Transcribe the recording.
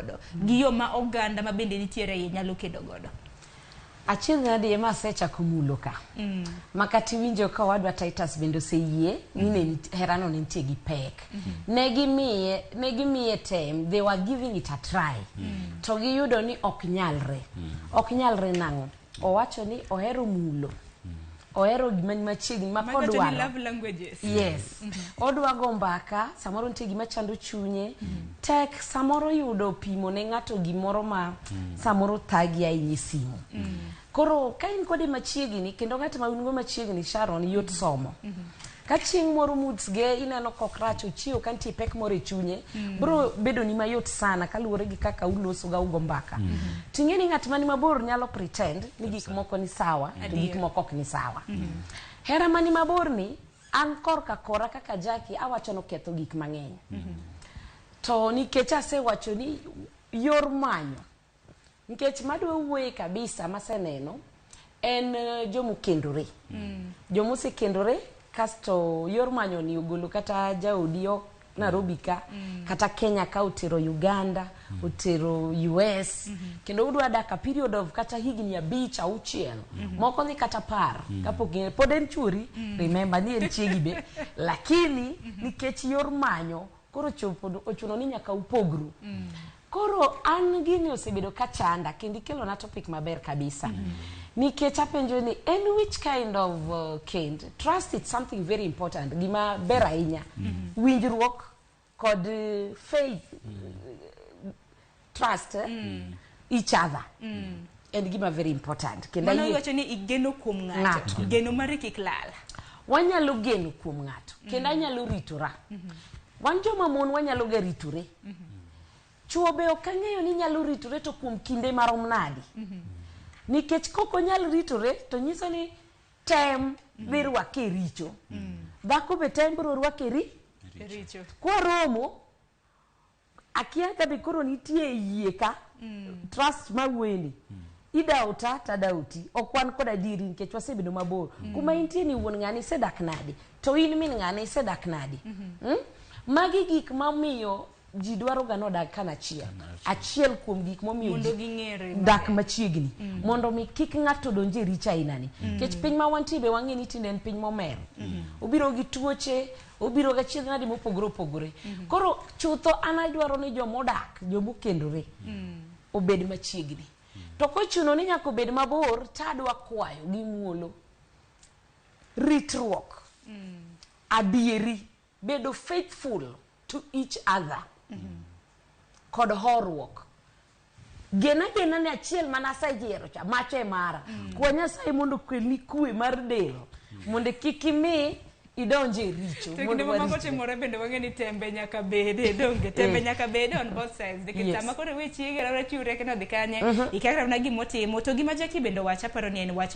godo gi yo ma oganda ma bende nitiere iye nyalo kedo godo. Achiel nadi ema asechako mulo ka. Ma kata iwinjo ka owadwa Titus bende oseyie ni ne herano ne nitie gi pek. Ne gimiye, ne gimiye tem, they were giving it a try. To giyudo ni ok nyalre. Ok nyalre nang'o? Owacho ni ohero mulo. Ohero gima ni machiegni ma Mago to ni kodwaro. love languages. Yes. Odwa go mbaka, samoro nitie gima chando chunye. Tek samoro yudo pimo ne ng'ato gimoro ma samoro thagi ahinya e simu. Koro ka in kode machiegni kendo ng'at ma un go machiegni Sharon yot somo. Ka chieng' moro moods ge ineno kok rach ochiewo ka nitie pek moro e chunye, bro bedo ni mayot sana kaluwore gi kaka uloso ga ugo mbaka. Ting'e ni ng'at mani mabor nyalo pretend ni gik moko ni sawa to gik moko ok ni sawa. Hera mani mabor ni an korka kora kaka Jackie awacho noketho gik mang'eny. To nikech asewacho ni yor manyo nikech madwa wuoye kabisa maseneno en jomokendore. Jomosekendore kasto yor manyo ni ogolo kata jaodi ok Nairobi ka kata Kenya ka otero Uganda otero US kendo udwa dak a period of kata higni 5 6 moko dhi kata 10 kapok ging'e pod en chuori remember ni en chiegi be lakini nikech yor manyo koro chopo ochuno ni nyaka upogru. Koro an gini osebedo ka chanda kendo ikelona topic maber kabisa. Nikech apenjo ni en which kind of kend trust it's something very important gima ber ahinya. Winjruok kod faith trust each other en gima very important. Kendo Mano ayie- iwacho ni igeno kuom ng'ato. Ng'ato. Geno mari kik lal. Wanyalo geno kuom ng'ato kendo anyalo ritora. Wan joma mon wanyalo ga ritore. Chuo be ok ang'eyo ni nyalo ritore to kuom kinde marom nadi. Nikech kok onyal ritore to nyiso ni tem dhi rwake e richo. Dhako be tem biro rwake e richo. Kwaromo, akia ka be koro nitie yie ka, trust mawuoyeni. Idauta tadauti, ok wan kod adieri nikech wasebedo mabor. Kuma intie ni wuon ng'ani isedak nadi, to in min ng'ani isedak nadi. Magi gik mamiyo ji dwaro ga nodag kanachiel. Achiel kuom gik momiyo Mondo ji ging'ere dak machiegni. Mondo mi kik ng'ato donj e richo aina ni. Nikech piny ma wantie be wang'e ni tinde en piny momer. Obiro gi tuoche, obiro gi achiedh nade mopogore opogore. Koro chutho an adwaro ni jomodak, jomokendore, obed machiegni. To kochuno ni nyaka obed mabor, tadwa kwayo gi muolo. Ritruok. Adieri. Bedo faithful to each other. Kod horuok. Gena gena ni achiel mana aseyiero cha, macha e mara. Kwa Nyasaye mondo okelni kwe mar del, mondo kik imi idonj e richo. To mondo kinde mamoko waritre. timore bende wang'e ni tembe nyaka bede, donge? Tembe nyaka bede on both sides. Nikech sama koro iwe chiegi, rawra chiwre kendo odhi kanye, ikia kata mana gimotimo. To gima Jackie bende owacho aparo ni en wach